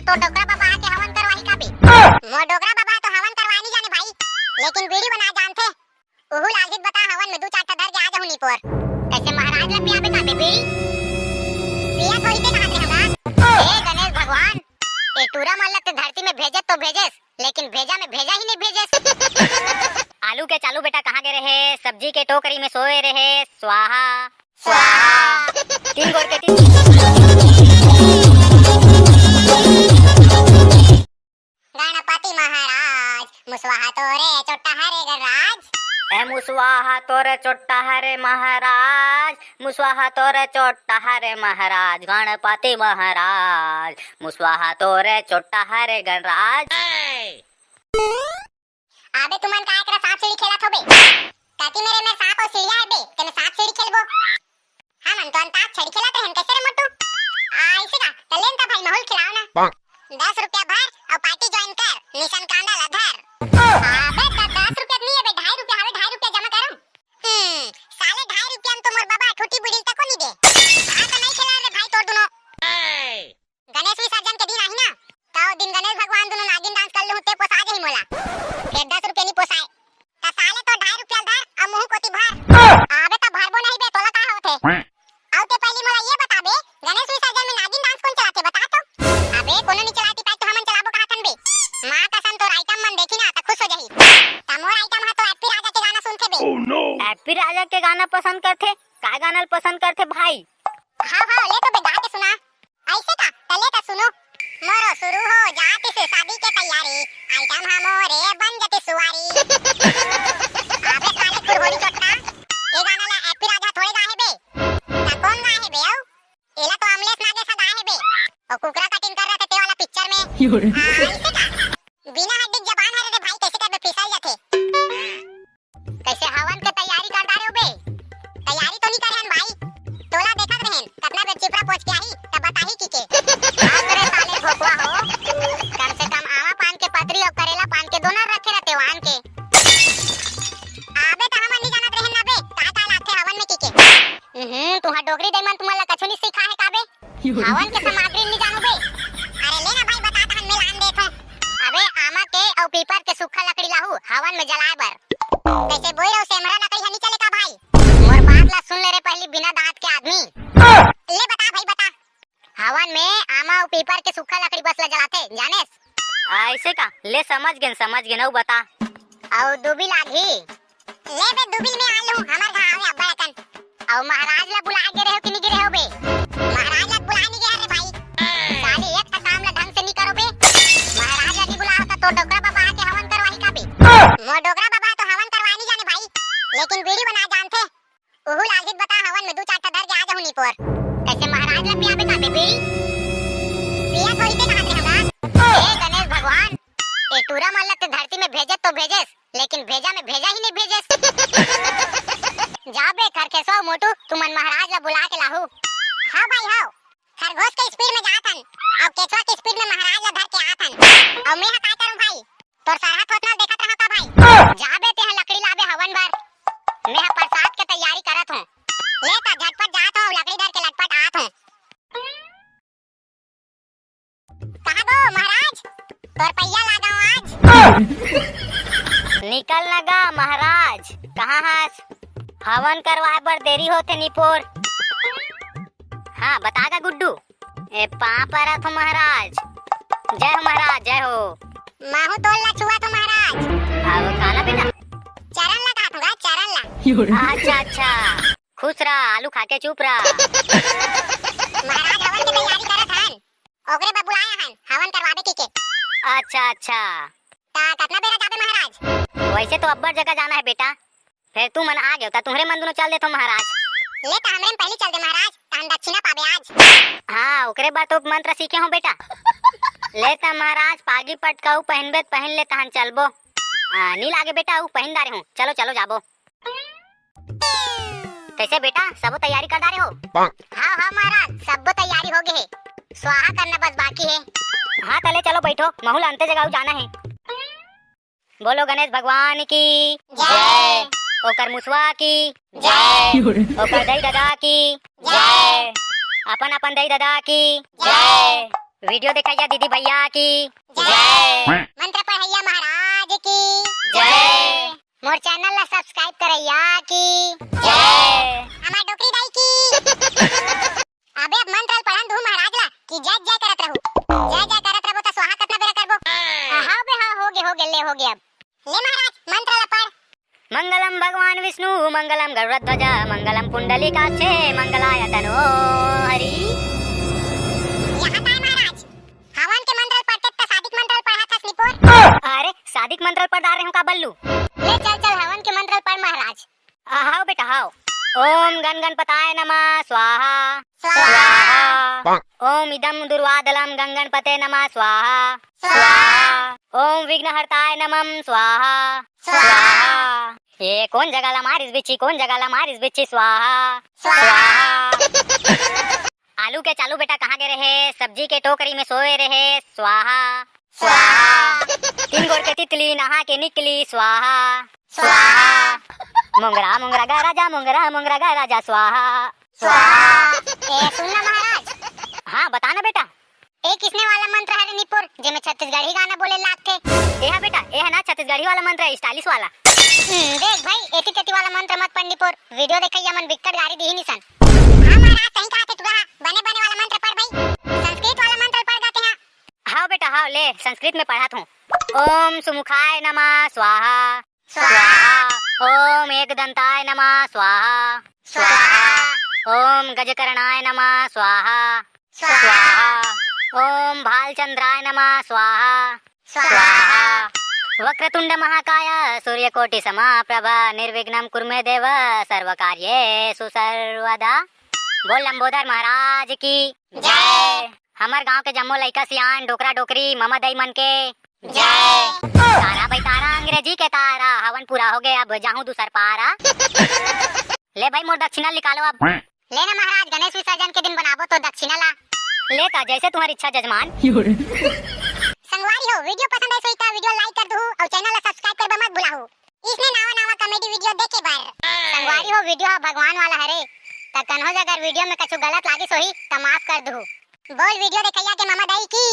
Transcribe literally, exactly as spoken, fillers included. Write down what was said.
तोर डोकरा बबा आके हवन करवाही का बे? मोर डोकरा बबा तो हवन करवाए नहीं जाने भाई, लेकिन बीड़ी बनाए जानथे। उहू ला अलहित बता, हवन में दू चार ठा धर के आ जाहूं निपोर। कइसे महाराज ला पियाबे का बे बीड़ी? पिया थोड़ी ते कहात रहे हमरा। हे गणेश भगवान, ए टूरा मन ला ते धरती में भेजे तो भेजेस, लेकिन भेजा में भेजा ही नहीं भेजेस। आलू के चालू बेटा कहाँ गए रहे? सब्जी के टोकरी में सोए रहे। स्वाहा। स्वाहा। तीन गोड़ के तीन। गणपति महाराज, मुसवाहा तोरे चोट्टा हरे गणराज। ए मुसवाहा तोरे चोट्टा हरे महाराज, मुसवाहा तोरे चोट्टा हरे महाराज, गणपति महाराज, मुसवाहा तोरे चोट्टा हरे गणराज। अबे तुमन का एकरा सांप सीढ़ी खेलत होबे? कति मेरे में सांप अउ सीढ़िया हे बे, तेमे सांप सीढ़ी खेलबो। हमन तो अंताक्षरी खेलत रहेन, कइसे रे मोटू? आ, अइसे का? त लेन त भाई, महूं ल खिलाव ना। दस रुपया भर अउ party join कर, निशान कांदा ला धर। अबे द-, दस रुपया नहीं हे बे, ढाई रुपया हवे, ढाई रुपया जमा करम। हम्म, साले ढाई रुपया में तो मोर बबा ठूठी बुढ़िल तको नहीं दे। आ तो नहीं खेला रे भाई तोर दुनो। गणेश विसर्जन के दिन आही ना, त ओ दिन गणेश भगवान दुनो नागिन dance कर लूहूं, ते पोसा जाही मोला। फेर दस रुपया नी पोसाय। त साले तो ढाई रुपया धर, अउ मुंह कोती भर। अबे त भरबो नहीं बे, तोला का होथे? अउ ते पहली मोला ये बता बे, गणेश विसर्जन में नागिन dance कोन चलाथे, बता तो। अबे कोनो नी चलाती पाए तो हमन चलाबो कहाथन बे। माँ कसम तोर item मन देखी ना त खुश हो जाही। त मोर item ह तो एप्पी राजा के गाना सुनथे बे। एप्पी राजा के गाना पसंद करथे? का गाना ल पसंद करथे भाई? हाव, हाव, ले तो बे गा के सुना। अइसे का? त ले त सुनो। मोरो शुरू हो जातिस शादी के तैयारी, item ह मोरे बन जातिस सुवारी। अबे साले खुरहोरी चोट्टा, ए गाना ला एप्पी राजा थोड़े गाए हे बे। त कोन गाए हे बे अउ? एला तो अमलेश नागेश ह गाए हे बे। ओ कुकरा cutting कर रहे थे ते वाला picture में। आ, अइसे का? बिना हड्डी के जबान हरे रे भाई, कइसे करबे फिसल जाथे। कइसे हवन के तैयारी कर डारे हो बे? तैयारी तो नहीं करे हन भाई, तोला देखत रहेन, कतना बेर चिपरा पोंछ के आही, तब बताही की के। बाप रे साले भोकवा हो, कम से कम आमा पान के पतरी अउ करेला पान के दोना रखे रहते वान के। अबे त हमन नहीं जानत रहेन ना बे, का का लागथे हवन में की के। हम्म, तुहां डोकरी दई मन तुमन ला कछु नहीं सिखा हे का बे? हवन के सामग्री नहीं जानू बे? अरे ले ना भाई, बता तहन मैं लान देत हूँ। अबे आमा के अउ पीपर के सूखा लकड़ी लाहू हवन में जलाए बर। कइसे बोई रहो सेमरा लकड़ी ह नहीं चले का भाई? मोर बात ला सुन ले रे पहली बिना दांत के आदमी। ले बता भाई बता। हवन में आमा अउ पीपर के सूखा लकड़ी बस ला जलाथे, जानेस? अइसे का? ले समझ गेन, समझ गेन, अउ बता। अउ दूबी लागही? ले बे, दूबी में आलू, हमर घाव हे अब्बड़ अकन। अउ महाराज ला बुलाए गे रहेव कि नी गे रहेव बे? महाराज ला बुलाए नी गे हन रे भाई। साले एक ठा काम ला ढंग से नी करो बे। महाराज ला नी बुलाओ त तोर डोकरा बबा आके हवन करवाही का बे? मोर डोकरा बबा तो हवन करवाए नी जाने भाई, लेकिन बीड़ी बनाए जानथे। उहू ला अलहित बता, हवन में दू चार ठा धर के आ जाहूं निपोर। कइसे महाराज ला पियाबे का बे बीड़ी? पिया थोड़ी ते कहात रहे हमरा। हे गणेश भगवान, ए टूरा मन ला ते धरती में भेजे तो भेजेस, लेकिन भेजा में भेजा ही नहीं भेजेस। जा बे खरखेसवा मोटू, तुमन महाराज ला बुला के लाहू। हाँ भाई हाँ, खरगोश के speed में जात हन, अउ केचवा के speed में महाराज ला धर के आत हन। अउ मैं ह काय करूं भाई, तोर सरहद होत ना देखत रहा का भाई? जा बे तेहा लकड़ी लाबे हवन बर, मैं ह प्रसाद के तैयारी करत हूँ। ले त झटपट जात हूँ, लकड़ी धर के लटपट आत हूँ। कहाँ गो महाराज, तोर पैया लागा आज। निकल न गा महाराज, कहाँ हस? हवन करवाए बर देरी होथे निपोर। हाँ, बता गा गुड्डू। ए, पाँव परत हो महाराज। जय हो महाराज, जय हो। महू तोल ला छुआ तो महाराज। अब काला बेटा? चरण ला कहा थोड़ा, चरण ला। अच्छा, अच्छा। खुश रहा, आलू खा के चुप रहा। महाराज हवन के तैयारी करत हन, ओकरे बर बुलाए हन, हवन करवाबे की के। अच्छा, अच्छा। ता कतना बेरा जाबे महाराज? वैसे तो अब्बड़ जगह जाना है बेटा, फेर तुमन आ गेव ता तुहरे मन दुनो चल देथो महाराज। ले ता हमरे में पहली चल दे महाराज, तहन दक्षिणा पाबे आज। हाँ, ओकरे बर तो मंत्र सीखे हो बेटा। ले ता महाराज, पागी पटका ऊ पहनबे त पहन ले, तहन चलबो। आ, नी लागे बेटा, ऊ पहन डारे हूँ, चलो चलो जाबो। कैसे बेटा, सबो तैयारी कर डारे हो? हाँ हाँ महाराज, सबो तैयारी हो गए है, स्वाहा करना बस बाकी है। हाँ तले चलो बैठो, महू ल अंते जगह जाना है। बोलो गणेश भगवान की जय। ओकर मुसवा की जय। ओकर दई ददा की जय। अपन अपन दई ददा की जय। वीडियो देखइया दीदी भैया की जय। मंत्र पढ़इया महाराज की जय। मोर चैनल ला सब्सक्राइब करइया की जय। हमार डोकरी दाई की। अबे अब मंत्र ल पढ़न दू महाराज ला कि जय जय करत रहू। जय जय करत रहबो त स्वाहा कतना बेरा करबो? हाँ बे हाँ, हो गे, हो गे, ले हो गे अब। ले महाराज मंत्र ला पढ़। मंगलम भगवान विष्णु मंगलम गरुड़ध्वज मंगलम पुंडलीकाक्षे मंगलाय तनो हरि। यहाँ काय महाराज? हवन के मंत्र ल पढ़ते त सादिक मंत्र ल पढ़ा थस निपोर। अरे सादिक मंत्र ल पढ़ डार रहे हूँ का बल्लू? ले चल चल हवन के मंत्र ल पढ़ महाराज। आ, हाव बेटा हाव। ओम गण गणपताय नमः स्वाहा। स्वाहा। स्वाहा। ओम इदम दुर्वादलम गण गणपते नमः स्वाहा। स्वाहा। स्वाहा। ओम विघ्नहर्ताय नमः स्वाहा। स्वाहा। स्वाहा। ये कोन जगह ला मारिस बिच्छी, कोन जगह ला मारिस बिच्छी, स्वाहा। स्वाहा। स्वाहा। आलू के चालू बेटा कहाँ गे रहे? सब्जी के टोकरी में सोए रहे, स्वाहा। स्वाहा। तीन गोड़ के तितली नहा के निकली, स्वाहा। स्वाहा। मोंगरा मोंगरा गा राजा, मोंगरा मोंगरा गा राजा, स्वाहा। स्वाहा। ए सुन ना महाराज। हाँ बता ना बेटा। ए किसने वाला मंत्र हरे निपुर जेमे छत्तीसगढ़ी गाना बोले लागथे? ए हा बेटा, ए हा ना छत्तीसगढ़ी वाला मंत्र है, स्टाइलिश वाला। हम्म, देख भाई, एती तेती वाला मंत्र मत पढ़ निपुर, वीडियो देखइया मन बिक्कट गारी दिही निसन। हाँ महाराज, सही कहा थे टुरा, बने बने वाला मंत्र पढ़ भाई, संस्कृत वाला मंत्र पढ़ गा तेहा। हाव बेटा हाव, ले संस्कृत में पढ़त हूँ। ओम सुमुखाय नमः स्वाहा। स्वाहा। स्वाहा। ओम एकदंताय नमः स्वाहा। स्वाहा। स्वाहा। ओम गजकर्णाय नमः स्वाहा। स्वाहा। स्वाहा। ओम भालचंद्राय नमः स्वाहा। स्वाहा। स्वाहा। वक्रतुंड महाकाय सूर्यकोटि समाप्रभा निर्विघ्नं कुरु मे देव सर्वकार्येषु सर्वदा। बोल लंबोदर महाराज की जय। हमर गांव के जम्मो लइका सियान, डोकरा डोकरी, ममा दई मन के जय। तारा भाई तारा, अंग्रेजी के तारा, हवन पूरा हो गए, अब जाहूं दूसर पारा। ले भाई मोर दक्षिणा निकालो अब। ले ना महाराज, गणेश विसर्जन के दिन बनाबो तो दक्षिणा ला। ले ता जैसे तुम्हारी इच्छा जजमान। संगवारी हो, वीडियो पसंद आइस होही त वीडियो like कर दुहू अउ चैनल ला सब्सक्राइब करबा मत भुलाहू। इसने नावा नावा कॉमेडी वीडियो देखे बर। संगवारी हो, वीडियो हा भगवान वाला हरे, त कन्हो जगर वीडियो में कछु गलत लागिस होही त माफ कर दुहू। बोल वीडियो देखइया के ममा दाई की